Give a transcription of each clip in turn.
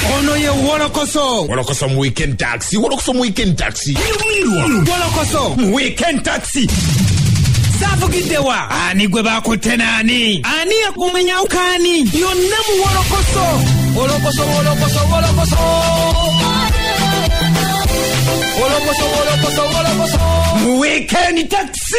Ono ye Wolokoso. Wolokoso mu Weekend Taxi, Wolokoso mu Weekend Taxi. Wolokoso mu Weekend Taxi. Saavugiddewa ani gwe bakutte naani ani yakumenyawo kaani yonna mu Wolokoso. Wolokoso, Wolokoso, Wolokoso. Wolokoso, Wolokoso, Wolokoso. Mu Weekend Taxi.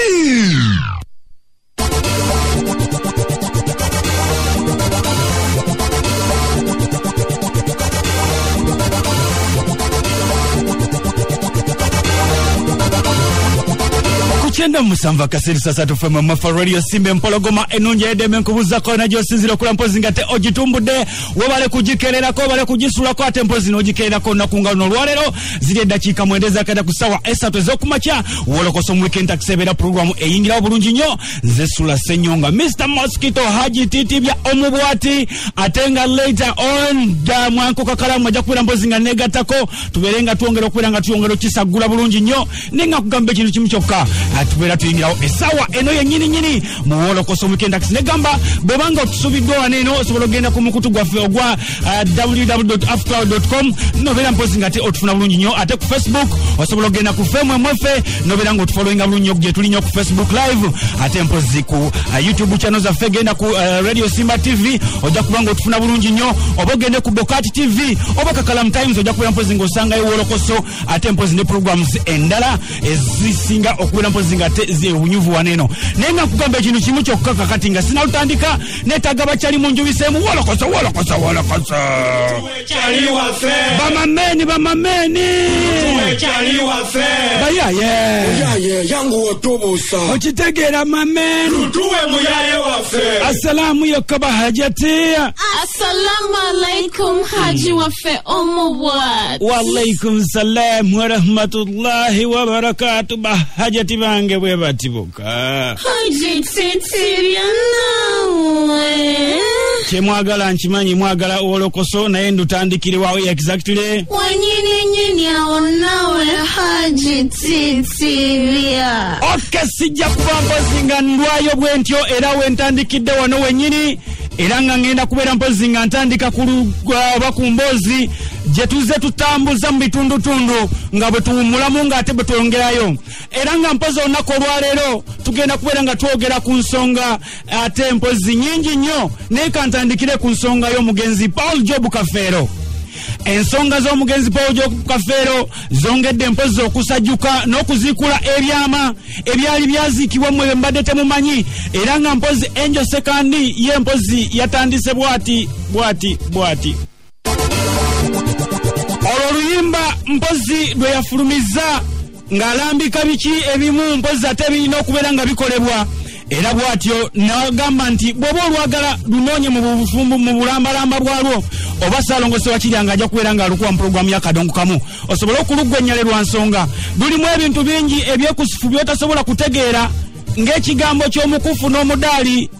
Kuchenda musamva kasiri sasa tufema mafa radio simbe mpologoma enunja edeme nkubuza na josinzira okula mpozi ngate ojitumbudde webale kujikererako webale kujisulako ate mpozi n'ogikererako nakunga luno olwaleero ziri eddakiika 9 zakata ku ssaawa 3 ez'okumakya. Wolokoso mu Weekend Taxi ebeera pulogulaamu eyingirawo bulungi nnyo. Nze Sula Ssenyonga, Mr Mosquito, Haji Titibya Omubwati, ate nga later on Mwanko Kakalamu ajja kubeera mpozi nga negattako tubeere nga twongera okubeera nga tuyongera okisagula bulungi nnyo. Naye nga kugamba ekintu kimu kyokka, tubeera tuyingirawo essaawa eno yennyini nnyini mu Wolokoso mu Weekend Taxi. Negamba bw'obanga otusubiddwa wano eno osobola okugenda ku mukutu gwaffe ogwa www.afcloud.com nobeera mpozi nga ate otufuna bulungi nnyo. Ate ku Facebook osobola okugenda ku FMMF nobeera nga otufollowinga bulungi nnyo gye tuli nnyo ku Facebook live. Ate mpozi ku YouTube channel zaffe genda ku Radio Simba TV ojja kuba nga otufuna bulungi nnyo, oba ogende ku Bokati TV oba Kakalam Times ojja kubeera mpozi ng'osangayo Wolokoso. Ate mpozi ne programs endala ezisinga okubeera mpozi nga obunyuvu wano eno. Naye nga nkugamba ekintu kimu kyokka kakati nga sinalutandika neetaaga bakyali mu njubiseemu. Wolokoso, Wolokoso, Wolokoso. Bamameni, bamameni. Bayaye okitegeera mameni. Assalamu yokka bahajati. Assalamu alaikum Haji waffe Omubwati. Wa alaikum salam wa rahmatullahi wa barakatuh. Bahajati bange bwe batibuka. Haji Titibya nawe. Kyemwagala nkimanyi mwagala Wolokoso, naye ndutandikire wawo exactly. Wanyini nyini awo nawe Haji Titibya. Okay, sijja kuba mpozi nga ndwayo bwe ntyo era we ntandikidde wano wennyini, era nga ngenda kubeera mpozi nga ntandika oba ku mboozi gye tuzze tutambuza mu bitundutundu nga bwe tuwummulamu ng'ate bwe twongerayo. Era nga mpozi olunaku olwaleero tugenda kubeera nga twogera ku nsonga ate mpozi nnyingi nnyo, naye ka ntandikire ku nsonga y'omugenzi Paul Job Kafeero. Ensonga z'omugenzi Paul Job Kafeero zongedde mpozi okusajjuka n'okuziikula ebyama ebyali byaziikibwa mmwe bye mbadde temumanyi. Era nga mpozi Angel Sekandi ye mpozi yatandise bwati bwati bwati. Olwo oluyimba mpozi lwe yafulumizza ng'alambika biki ebimu mpozi ate birina okubeera nga bikolebwa. Era bw'atyo n'agamba nti bw'oba olwagala lunoonye mu bufumbo mu bulambalamba bwalwo, oba Ssaalongo Ssewakirya ng'ajja kubeera ng'alukuwa mu pulogulaamu y'Akadongo Kamu osobole okuluggwennyale lwa nsonga. Lulimu ebintu bingi ebyekusifu by'otasobola kutegeera ng'ekigambo ky'omukufu n'omudaali.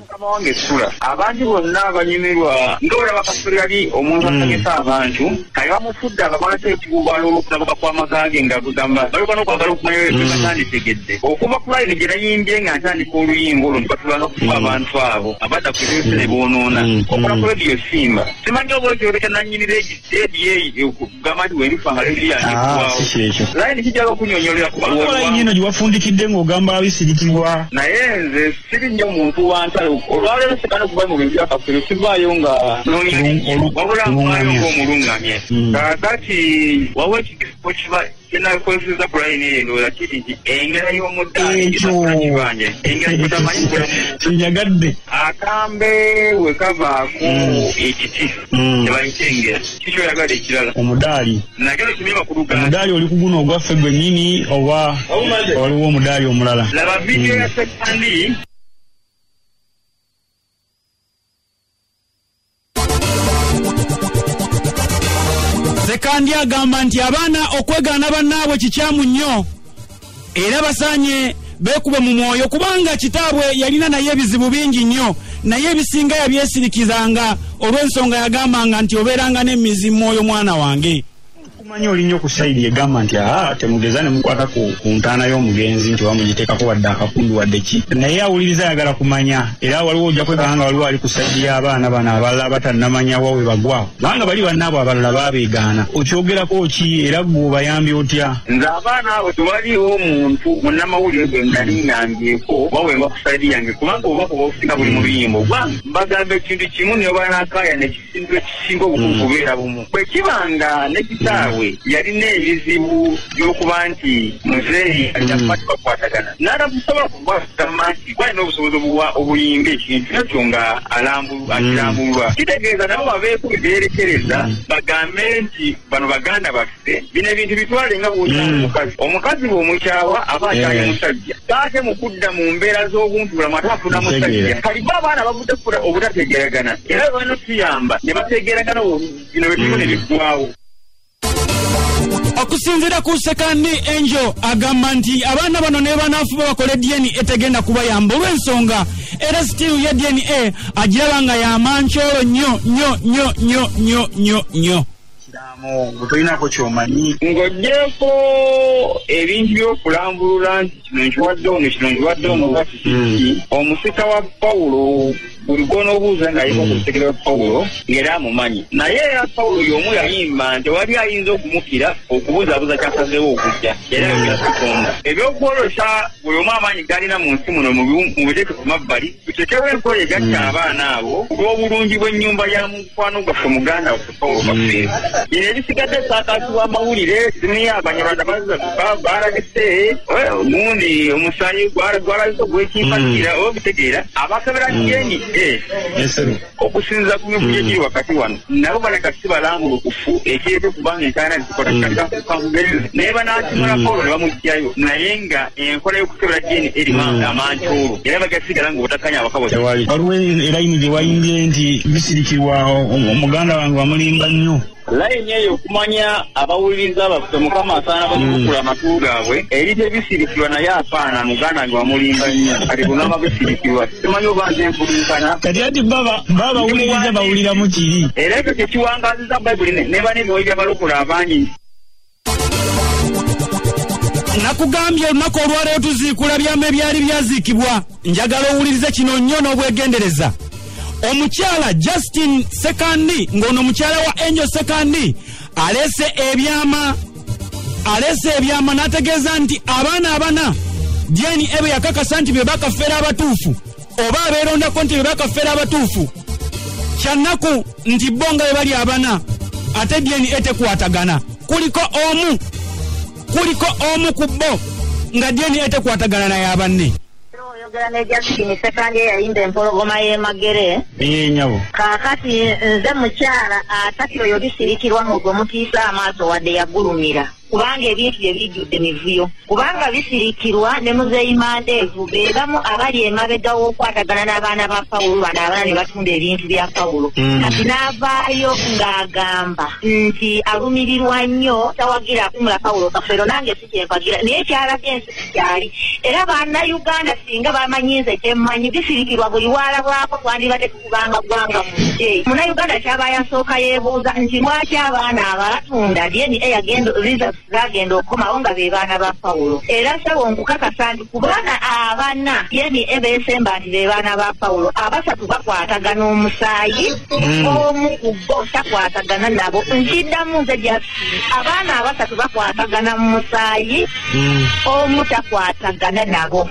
Mukama wange Sula, abantu bonna abanyumirwa ng'olaba Kafeero yali omuntu asanyusa abantu, kale bamufudde abakwata ekiwuubalo olw'okulabuka kw'amaka ge nga gugamba baluka n'okwagala okumanya bye batanditegedde. Okuva ku layini gye nayimbye nga ntandika oluyimba olwo nti batula n'okufuga abantu abo abadda ku ebyo ne boonoona. Okola ku Radio Simba. Simanyi oba ekyoleka nannyini rediyo eyo okugamba nti werifa nga rediyo yange ekuwaawo. Layini kijja okunyonyolera kubanga layini eno gye wafundikidde ng'ogamba bisirikibwa. Naye nze siri nnyo muntu wa ntalo. Olwaleero sekana okuva mu bintu bya Kafeero sivaayo nga wabula nvaayo ng'omulungamye. Kaakati waliwo ekigambo kiba kyenakozesa ku layini eyo ndowooza kiri nti engera y'omuddaali gye engera gy'otamanyi bulamu. Kinyagadde. Akambe we kavaako ekiti tebayita engera. Kiki oyagala ekirala? Omudaali. Nagala kimye makulu ga. Omudaali oli ku guno ogwaffe gwennyini oba waliwo omudaali omulala? Laba vidiyo ya Sekandi. Sekandi agamba nti abaana okwegaana bannaabwe kikyamu nnyo, era basaanye beekube mu mwoyo kubanga kitaabwe yalina naye ebizibu bingi nnyo, naye ebisinga yabyesirikizanga olw'ensonga yagambanga nti obeeranga n'emizi mu mwoyo mwana wange. Tukumanyi oli nnyo ku sayidi egamba nti aa temugeza ne mukwata ku ntaana y'omugenzi nti bamugiteekako wadde akakumbi wadde ki, naye awuliriza ayagala kumanya. Era waliwo ojja kwekanga nga waliwo ali ku sayidi y'abaana bano abalala abatannamanya wa we bagwa, kubanga bali bannaabwe abalala baabeegaana. Okyogerako ki era gwe obayambye otya? Nze abaana abo tewaliwo muntu munnamawulire gwe nali ngambyeko oba wenva ku sayidi yange, kubanga obubaka obusinga buli mu biyimbo. Mbagamba ekintu kimu ne banakaaya n'ekisintu ekisinga obukulu kubeera bumu. Bwe kibanga ne kitaawe yalina ebizibu by'okuba nti muzeeyi alina bakwatagana, n'atasobola kubagamba nti gwalina obusobozi obuyimba ekintu nakyo nga akirambulwa. Kitegeeza nabo babeeko bye beerekereza bagambe nti bano baganda baffe, bino ebintu bitwale nga bw'okyawa omukazi. Omukazi bw'omukyawa aba akyaye musajja, ate mu kudda mu mbeera z'obuntu bulamu ate afuna musajja. Kali bo abaana bavudde obutategeeragana, era balina otuyamba ne bategeeragana, bino bye tulimu ne biggwawo. Okusinziira ku Sekandi Angel agamba nti abaana bano ne banaafuba bakole DNA etegenda kubayamba olw'ensonga era sitiru ya DNA agiraba nga yamankyolo nnyo nnyo nnyo nnyo nnyo nnyo nnyo. Tolinako kyomanyi ng'oggyeko ebintu by'okulambulula nti kino nkiwadde ono, kino nkiwadde ono, oba kiki. Omusika wa Pawulo buli gw'onoobuuza ng'ayimba ku lusekere lwa Pawulo ng'era amumanyi, naye era Pawulo y'omu yayimba nti tewali ayinza okumukira okubuzaabuza ky'asazeewo okujja, era yogera Katonda. Ebyokwolesa buli omu amaanyi g'alina mu nsi muno mubiteeke ku mabbali, tuteekewo enkola egatta abaana abo olw'obulungi bw'ennyumba ya mukwano gwaffe muganda waffe Pawulo Kafeero. Bino ebisigadde saakaasibwa amawulire, siniya Abanyarwanda balagise gundi omusaayi gwalabise ogw'ekimpakira oba obitegeera. Abakebera DNA okusinziira ku mivuyo egiri wakati wano nabo baleka si balambulukufu ekireeta okubanga entaana zikola naye banaakimala Pawulo ne bamuggyayo, naye nga enkola y'okukebera DNA erimu amankyolo era bagasigala ng'obutakkaanya abakabo. Waliwo erayini gye wayimbye nti bisirikirwa omuganda wange wamulimba nnyo. Layini eyo okumanya abawuliriza baffe Mukama asaana bakukula amatu gaabwe, eri tebisirikirwa naye afaana muganda wange wamulimba nnyo. Kati bunama bisirikirwa simanyi oba nze nfulunkana. Kati ati baba bawuliriza bawuliramu kiri, era ekyo kye kiwangaaziza Bayibuli neba n'emyoyo gy'abalokole abangi. Nakugambye olunaku olwaleero tuziikula byama ebyali byaziikibwa. Njagala owulirize kino nnyo n'obwegendereza. Omukyala Justin Sekandi ng'ono mukyala wa Angel Sekandi aleese ebyama n'ategeeza nti abaana abana DNA bwe yakakasa nti be bakafeera abatuufu oba abeerondako nti be bakafeera abatuufu, kyannaku nti bo nga bwe bali abana ate DNA tekwatagana. Kuliko omu ku bo nga DNA tekwatagana naye abanne. Oyogera ne Justin Sekandi eyayimba empologoma y'e Magere. Nyabo. Kaakati nze mukyala atati oyo bisirikirwa mu gwe mutiisa amaaso wadde yagulumira, kubanga ebintu bye bijjudde mivuyo, kubanga bisirikirwa ne muzeeyi Mandeevu be bamu abali emabega w'okwatagana n'abaana ba Pawulo bano abaana ne batunda ebintu bya Pawulo. Kati n'avaayo ng'agamba nti alumirirwa nnyo tawagira akumula Pawulo Kafeero, nange si kyempagira naye kyalaga ensi kyali. Era Bannayuganda singa bamanyi nze kyemmanyi, bisirikirwa buli waalabwako twandibadde tukubanga ggwanga mu nsi. Munnayuganda kyaba yasooka yeebuuza nti lwaki abaana abatunda DNA yagenda zagenda okukomawo nga be baana ba Pawulo. Era ssebo nkukakasa nti ku baana abana DNA beesemba nti be baana ba Pawulo, abasatu bakwatagana omusaayi, omu ku bo takwatagana nabo. Nkiddamu nze Justin, abaana abasatu bakwatagana mu musaayi, omu takwatagana nabo.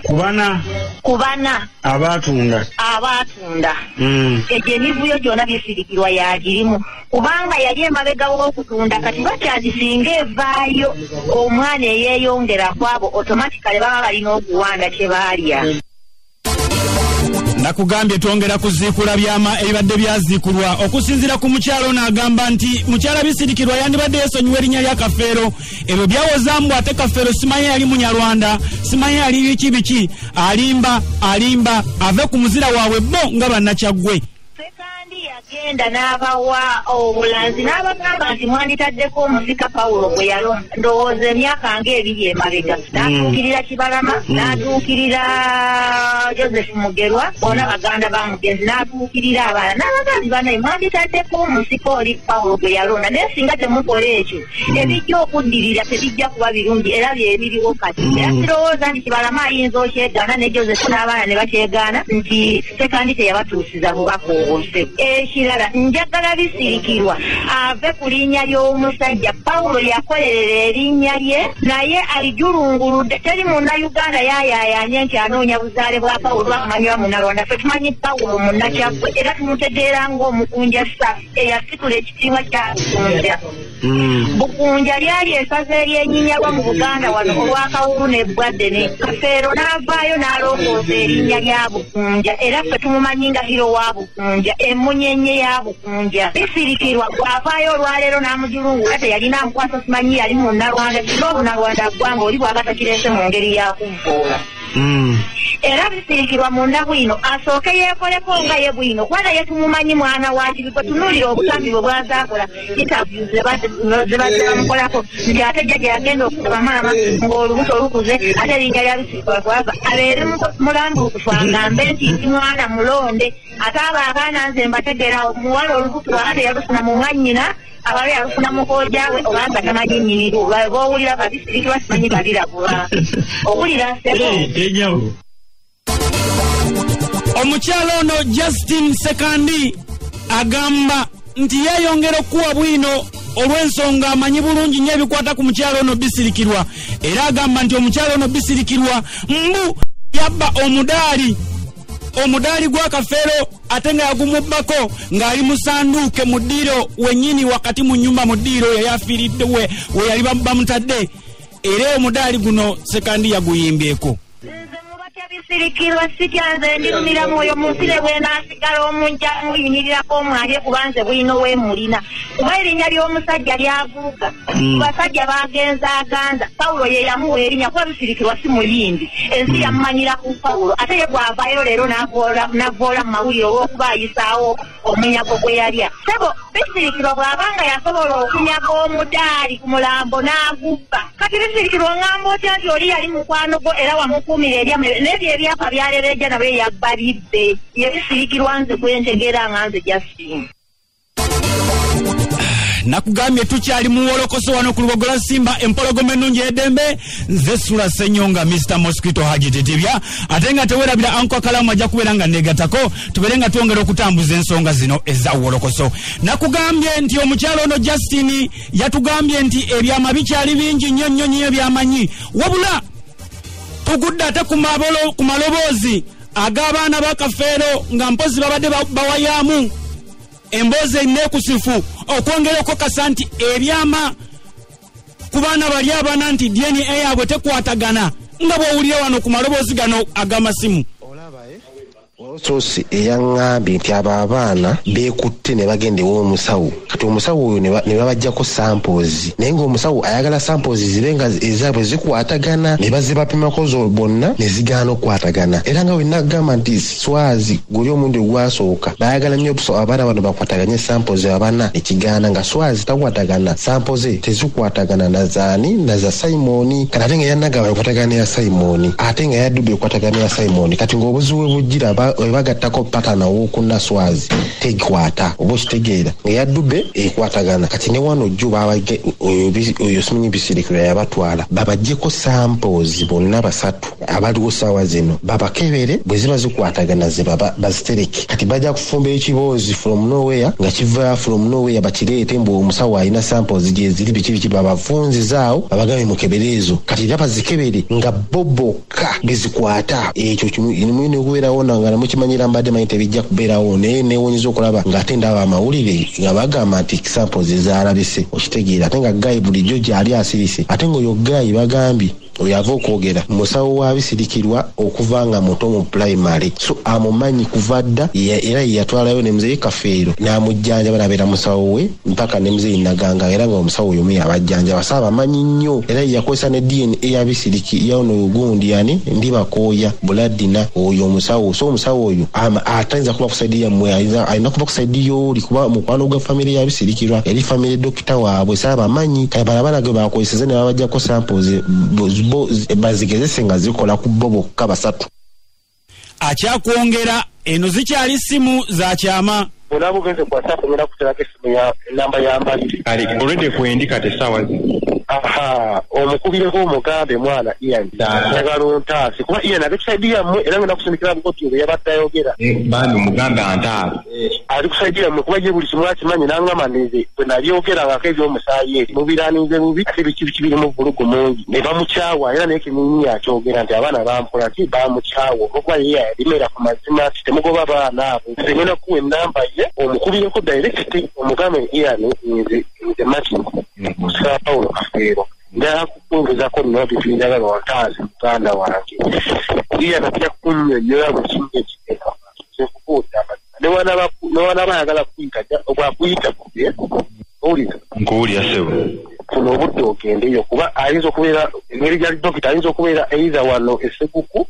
Ku bana abaatunda egyo emivuyo gyonna bisirikirwa yagirimu, kubanga yali emabega w'okutunda. Kati bakyagisinga evaayo omwana eyeeyongera kwabo automatically baba balina okuwanda kye baalya. Nakugambye twongera kuziikula byama ebibadde byaziikulwa. Okusinziira ku mukyala ono agamba nti mukyala bisirikirwa yandibadde yeesonyiwa erinnya lya Kafeero, ebyo byawozaamu ate Kafeero simanyi yali Munyarwanda, simanyi yali biki biki, alimba ave ku muzira waabwe bo nga bannakyaggwe. Sekandi yagenda Yagenda n'abawa obulanzi n'abagamba nti mwanditaddeko omusika Pawulo gwe yalonda, ndowooza emyaka ng'ebiri emabega. N'atuukirira Kibalama, n'atuukirira Joseph Mugerwa, bonna baganda ba mugenzi, n'atuukirira abaana n'abagambi banaye mwanditaddeko omusika oli Pawulo gwe yalonda, naye singa temukola ekyo ebijja okuddirira tebijja kuba birungi, era byebiriwo kati. Era sirowooza nti Kibalama ayinza okyegaana ne Joseph n'abaana ne bakyegaana nti Sekandi teyabatuusiza bubaka obwo. Ekirala, njagala Bisirikirwa ave ku linnya ly'omusajja. Pawulo yakolerera erinnya lye naye alijulunguludde. Teri munnayuganda yaayaayanye nti anoonya buzaale bwa Pawulo bakumanywa Munnalwanda. Ffe tumanyi Pawulo munnakyaffe era tumutegeera ng'omukunja ssa eyasitula ekitiibwa kya Bukunja. Bukunja lyali essaza eryenyinyalwa mu Buganda wano olw'akawulu n'ebbwaddene. Kafeero n'avaayo n'alongoosa erinnya lya Bukunja, era ffe tumumanyi nga hero wa Bukunja, emunyenye ya Bukunja. Bisirikirwa bw'avaayo olwaleero n'amujulungula teyalina nkwasa, simanyi yali Munnalwanda, kino Obunnalwanda ggwanga oli bw'aba takireese mu ngeri ya kuvvoola. Era Bisirikirwa munda bwino asooke yeekoleko nga ye bwino, kuba naye tumumanyi mwana wa Kibikwe. Tunuulira obutambi bwe bwazaakola, interviews ze bazze bamukolako nti ate jjajja yagenda okusaba maama ng'olubuto lukuze, ate erinnya lya Bisirikirwa kwava abeere mulambulukufu agambe nti ndi mwana mulonde. Ate abo abaana nze mbategeera, omuwala olubuto ate yalufuna mu mwannyina, abala yalufuna mukojjawe obanga tamanyi nnyiniru, b'owulira babisirikirwa simanyi babirabula. Owulira ssebo? Omukyala ono Justin Sekandi agamba nti yeeyongera okuwa bwino olw'ensonga amanyi bulungi nnyo ebikwata ku mukyala ono Bisirikirwa, era agamba nti omukyala ono Bisirikirwa mbu yabba omudaali gwa Kafeero, ate nga yagumubbako ng'ali mu sanduuke mu ddiiro wennyini wakati mu nnyumba mu ddiiro yali afiiridde we yali bamutadde, era omudaali guno Sekandi yaguyimbyeko. Bisirikirwa sitya nze ndirumira mwoyo mu nsi ne bwenaasigala omunja muyimirirako omwalye, kuba nze bwino weemulina, kuba erinnya ly'omusajja lyavuuka ku basajja bagenza aganza. Pawulo ye yamuwa erinnya, kuba Bisirikirwa si muyimbi, ensi yamumanyira ku Pawulo. Ate ye bw'avaayo leero n'avoola mu mawulire olw'okuba ayisaawo omunyago gwe yalya. Ssebo, Bisirikirwa bw'abanga yasobola okunyaga omudaali ku mulambo n'agubba, kati Bisirikirwa oŋŋamba otya nti oli yali mukwano gwo era wamukuumira ebyama n'ebyo ebyapa byalereja nabyo yabba bibbe. Ye Bisirikirwa nze gwentegeera nga nze Justin. Nakugambye tukyali mu wolokoso wano ku Lubogola Simba, empologoma ennungi ey'eddembe. Nze Sula Ssenyonga, Mr Mosquito Haji Titibya, ate nga teweerabira Anko Kalamu ajja kubeera nga neegattako, tubeere nga twongera okutambuza ensonga zino eza wolokoso. Nakugambye nti omukyala ono Justin yatugambye nti ebyama bikyali bingi nnyo nnyo nnyo byamanyi, wabula tugudde ate ku maloboozi ag'abaana ba Kafeero nga mpozi babadde bawayaamu emboozi enneekusifu okwongera okukakasa nti ebyama ku baana bali abana nti DNA yaabwe tekwatagana, nga bw'owulira wano ku maloboozi gano ag'amasimu. Sosi eyaŋŋambye nti abo abaana beekutte ne bagenda ew'omusawo, kati omusawo oyo ne babaggyako samples, naye ng'omusawo ayagala samples zibe nga ezaabwe zikwatagana, ne bazibapimako bonna ne zigaana okukwatagana. Era nga wenna agamba nti Swazi guli omundi ogwasooka baayagala nnyo abaana bano bakwataganye samples abana, ekigaana nga Swazi takwatagana, samples ze tezikwatagana na zaani na za Simoni, kati ate nga yannagaba ekwatagana ya Simoni, ate nga yadduba ekwatagana ya Simoni. Kati ng'obuzibu bwe bujjira bagattako patana w'okunna Swazi tekwata, oba okitegeera nga yaddube ekwatagana. Kati ne wano jjo oyo simanyi Bisirikirwa yabatwala babaggyeko samples bonna basatu abaliwo ssaawa zino, babakebere bwe ziba zikwatagana ze bazitereke. Kati bajja kufumba ekiboozi from nowhere nga kiva from nowhere, bakireete mbu omusawo alina samples gye ziri biki biki, babafunzizaawo babagambe mukebere ezo. Kati era bazikebere nga bo bokka bezikwata. Ekyo mulina okubeerawo nga mukimanyira, mbadde manyi tebijja kubeerawo, naye neewuunyizza okulaba ng'ate ndaba amawulire nga bagamba nti samples zaalabise, okitegeera. Ate nga guy bulijjo gyali asirise, ate ng'oyo guy bagambye Oyo ava okwogera musawo wa Bisirikirwa okuva nga muto mu primary, so amumanyi kuva dda, era ye yatwalayo ne muzeeyi Kafeero n'amujjanjaba n'abeera musawo we mpaka ne muzeeyi Naganga, era nga omusawo oyo omu yabajjanjaba. So abamanyi nnyo, era ye yakozesa ne DNA ya Bisiriki yano gundi yani Ndibakooya Buladina oyo omusawo. So omusawo oyo atayinza kuba ku side yammwe, alina kuba ku side y'oli, kuba mukwano gwa famire ya Bisirikirwa, yali famire dokita waabwe. So abamanyi kale bano abaana ge bakozesezza ne babaggyako samples bo bazigezese nga zikola ku bo bokka basatu. Akyakwongera eno zikyali simu za kyama. Bw'onaaba ogenze ku WhatsApp ngenda kuterako essimu ya namba ya Mbalire. Kale already kwendi kati essaawa zino. Aha, omukubireko omugambe mwana Ian. Njagala ontaase kuba Ian ali ku side yammwe, era ngenda kusindikira bukoti bwe yabadde ayogera. Bambi mugambe antaase. Ali ku side yammwe kuba ye buli kimu akimanyi, n'angamba nze bwe nabyogerangako eby'omusaayi eri mubiraninze bubi, ate biki biki birimu vvulugu mungi. Ne bamukyawa, era naye kennyini akyogera nti abaana bampola ki bamukyawa olw'okuba ye yalimera ku mazima nti temugoba baana abo. Nze ngenda kuwa ennamba ye omukubireko direct omugambe Ian nze Martin Musika Paulo Kafeero, njagala kukwongezako nno bintu njagala ontaase muganda wange. Ian ajja kunnyonnyola buli kimu ekigenda maaso. Nze nkubuulira amazima. Ne wanaaba ayagala kuyita, bw'akuyita gwe owulira? Nkuwulira ssebo. Funa obudde ogendeyo kuba ayinza okubeera engeri gyali dokita, ayinza okubeera either wano e Sseguku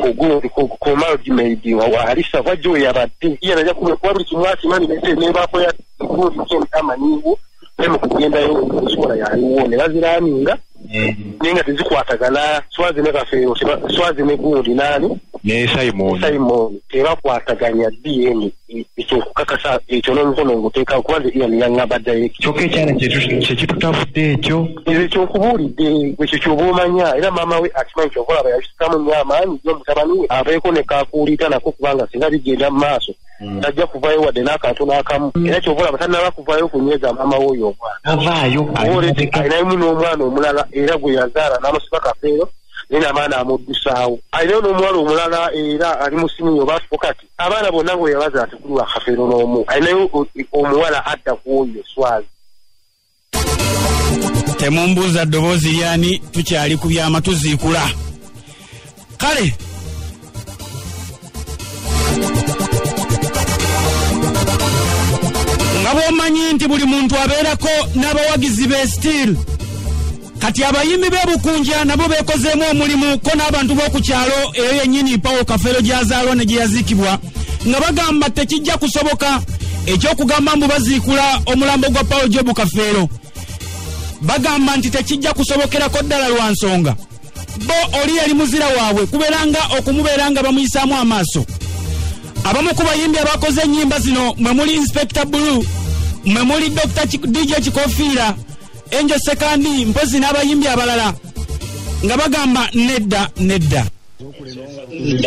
kugundi ku Malgimade alisa wajja we yabadde. Ian ajja kuba buli kimu akimanyi, nebaako ya gundi amanyiwo naye mu kugendayo okusobola yaliwo ne baziraninga naye nga tezikwatagana. Swazi ne Kafeero, Swazi ne gundi nani ne Simon tebakwataganya DNA. Ekyo nkukakasa ekyo n'omukono nguteeka kuba nze Ian yaŋŋamba direct. Kyokka ekyana kye kitutafudde ekyo. Ekyo nkubuulidde ekyo ky'oba omanya, era maama we akimanyi ky'oba olaba yakisikamu nnyo amaanyi ye mutabani we abeeko ne kakuulita nako, kubanga singa bigenda mu maaso tajja kuvaayo wadde n'akantu n'akamu. Era ky'oba olaba tannaba kuvaayo kunyweza maama we oyo omwana. Tavaayo. Alinamu n'omwana omulala era gwe yazaala n'amusiba Kafeero, naye n'amaana amuddusaawo. Alinayo n'omuwala omulala era ali mu simu oba kati abaana bonna bwe yabazaala tekuli wa Kafeero n'omu. Alinayo omuwala adda ku oyo Swazi. Temumbuuza ddoboozi lyani, tukyali ku byama tuziikula. Kale nga bw'omanyi nti buli muntu abeerako n'abawagizi be still, kati abayimbi b'e Bukunja nabo beekozeemu omulimu ko n'abantu b'oku kyalo eyo yennyini Paulo Kafeero gy'azaalwa ne gye yaziikibwa, nga bagamba tekijja kusoboka eky'okugamba mbu baziikula omulambo gwa Paulo Jobu Kafeero. Bagamba nti tekijja kusobokerako ddala lwa nsonga bo oli yali muzira waabwe kubeera nga okumubeera nga bamuyisaamu amaaso. Abamu ku bayimbi abakoze ennyimba zino mwe muli Inspector Blue, mwe muli Dr. DJ Kikofiira, Angel Sekandi, mpozi n'abayimbi abalala nga bagamba nedda nedda.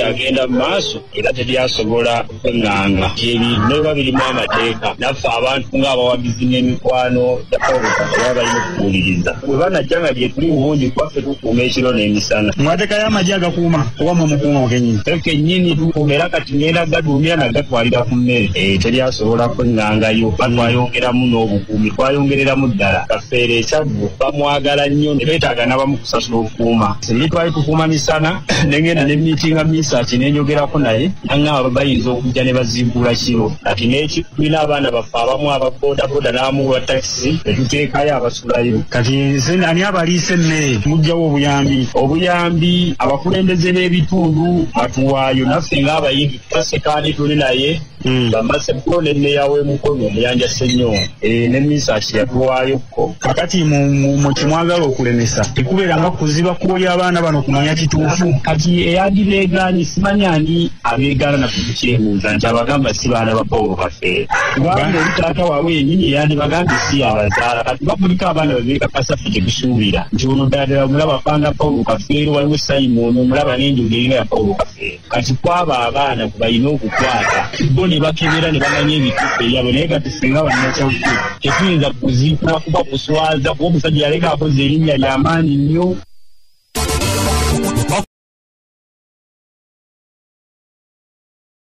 Agenda mu maaso era teryasobola kweŋŋanga ebintu ne biba birimu amateeka. Naffe abantu ng'abawagizi n'emikwano gya Paulo Kafeero balina okuwuliriza. Bwe banajja nga gye tuli bulungi kwaffe tukuuma ekiro n'emisana. Mwateekayo amagye agakuuma oba mmwe mukuuma kennyini? Ffe kennyini tukuuma, era kati ngenda gaduumira nagatwalira ku mmere. Teryasobola kweŋŋangayo, batwayongeramu n'obukuumi, twayongereramu ddala. Kafeero ekyaggo bamwagala nnyo ne beetaaga n'abamu kusasula okukuuma. Eri twali tukuuma misana, nengenda ne miitinga Misaki nenyogerako naye nangamba bayinza okujja ne baziikula kiro. Kati n'eki tulina abaana baffe abamu aba bodaboda n'abamu ba takisi ne tuteekayo abasulayo. Kati nze ani abaliisa emmere? Mujjawo obuyambi? Obuyambi abakulembeze b'ebitundu batuwaayo, naffe ng'abayimbi tutasekaani tuli naye Bamasekko ne mmeeya w'e Mukono Omuyanja Ssennyonga ne Misaki yatuwaayokko. Kakati mu kimwagala okulemesa tekubeera nga kuziba kkubo ly'abaana bano kumanya kituufu. Kati eyandibeegaanyi simanyi ani abeegaana naffe tukyebuuza nti abagamba si baana ba Paulo Kafeero, kubanga oli taata waabwe yennyini eyandibagambye si abazaala. Kati bakuliko abaana babeekakasa ffe tetusuubira nti ono ddala omulaba afaanana Paulo Kafeero, waliwo Simon omulaba n'enjogera ya Paulo Kafeero. Kati kwabo abaana balina okukwata bo ne bakebera ne bamanya ebituufu ebyabwe, naye kati singa bannakyaggwe tetuyinza kuziikula kuba kuswaza kuba omusajja yaleka akoze erinnya ly'amaanyi nnyo.